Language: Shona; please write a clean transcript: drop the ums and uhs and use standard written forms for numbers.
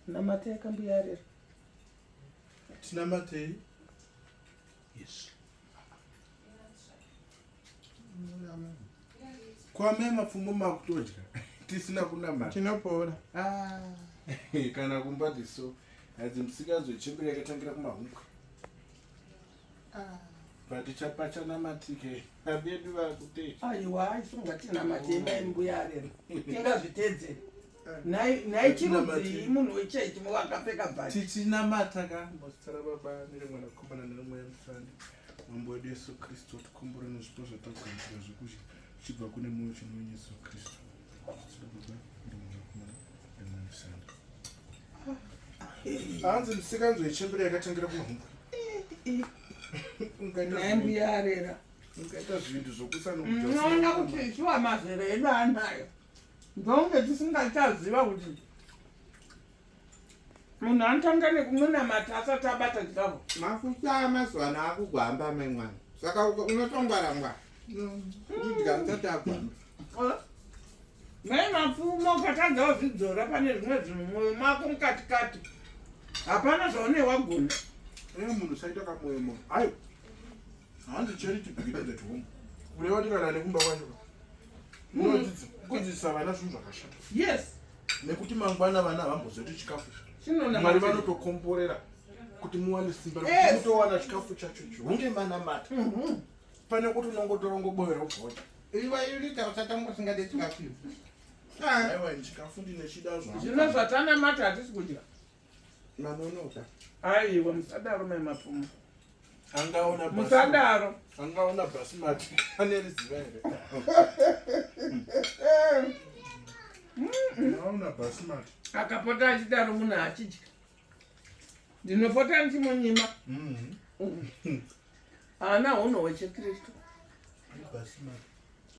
Namatei kambuya arera. Tinamatei. Yes. Kwame mapfumo makutodya tisina kunamata. Tinopora. Ah. Kana kumba ndiso. Hadzi musikanzwe chembere yakatangira kumahumbwe. Ah. But chapachanamatike abedu vakutei. Aiwa isu ngatinamatei mai mbuya arera. Tingazvitedzere. Nhai chirudzii munhu wechechi wakapfeka bhachi. Tichinamata ka muzita rababa neremwanakomana neremweya mutsvene. Mambo wedu Yesu Kristu tikumbura nezvipo zvatagamuchira zvekudya zvichibva kune mwoyo chino Yesu Kristu. Muzita rababa neremwanakomana neremweya mutsvene. Hanzi misikanzwa yechembere yakatangira kumahumbwe. Nhai mbuya arera. Ungaita zvinhu zvokusanokudya. Unoona kuti shuwa mazera edu anayo. Ndonge tisingachaziva kuti munhu anotanga nekumunamata asati abata chikafu. Mafuta amazuva ano akugwamba mai mwana saka unotongwara ngwara kudya usati agwamba. Mai Mapfumo ukatadza wazvidzora pane zvimwe zvinhu mwoyo mako mukati kati hapana zvaune wagona. Ee munhu usaita kamwoyo moyo. Ayo. Hanzi charity begins at home. Kureva kuti kana nekumba kwacho. Unodzidza kudzidzisa vana zvinhu zvakashata. Yes. Nekuti mangwana vana havambozoti chikafu. Chinona. Mwari vanotokomborera kuti muwane simba rekuti mutowana chikafu chacho icho. Hunge manamata. Pane kuti unongotora ungoboera ubva Iwe ilita usatanga usingade chikafu. Aiwa chikafu ndinechida zvangu. Zvino zvatanamata hatisi kudya. Manonoka. Aiwa musadaro mai Mapfumo. Angaona musadaro. Angaona basmati ane riziva here? Angaona basmati. Akapota achidaro munhu achidya. Ndinopota ndichimunyima. Haana hunhu hwechiKristu. Basmati.